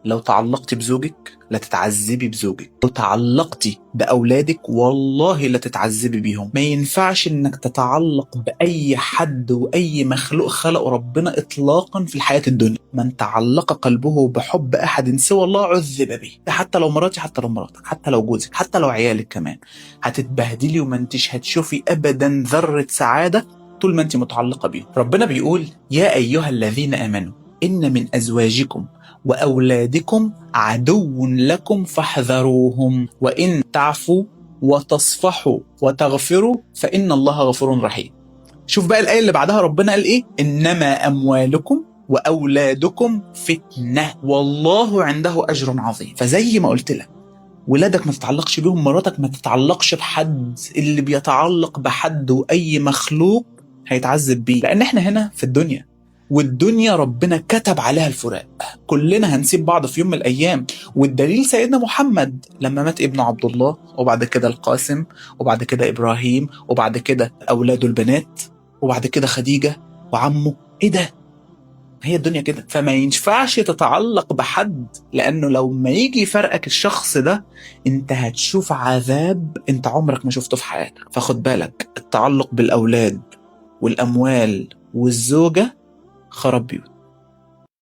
لو تعلقتي بزوجك لا تتعذبي بزوجك، لو تعلقتي بأولادك والله لا تتعذبي بيهم. ما ينفعش انك تتعلق بأي حد وأي مخلوق خلقه ربنا إطلاقا في الحياة الدنيا. من تعلق قلبه بحب أحد سوى الله عذب به. حتى لو مراتي، حتى لو مراتك، حتى لو جوزك، حتى لو عيالك كمان، هتتبهدلي وما انتش هتشوفي أبدا ذرة سعادة طول ما انت متعلقة بيهم. ربنا بيقول يا أيها الذين آمنوا إن من أزواجكم وأولادكم عدو لكم فاحذروهم وإن تعفوا وتصفحوا وتغفروا فإن الله غفور رحيم. شوف بقى الآية اللي بعدها ربنا قال إيه؟ إنما أموالكم وأولادكم فتنة والله عنده أجر عظيم. فزي ما قلت لك، ولادك ما تتعلقش بيهم، مراتك ما تتعلقش بحد. اللي بيتعلق بحد وأي مخلوق هيتعذب بيه، لأن احنا هنا في الدنيا، والدنيا ربنا كتب عليها الفراق. كلنا هنسيب بعض في يوم من الأيام. والدليل سيدنا محمد لما مات ابنه عبد الله، وبعد كده القاسم، وبعد كده إبراهيم، وبعد كده أولاده البنات، وبعد كده خديجة وعمه. إيه ده؟ هي الدنيا كده. فما ينفعش تتعلق بحد، لأنه لو ما يجي يفرقك الشخص ده انت هتشوف عذاب انت عمرك ما شفته في حياتك. فخد بالك، التعلق بالأولاد والأموال والزوجة خراب بيوت.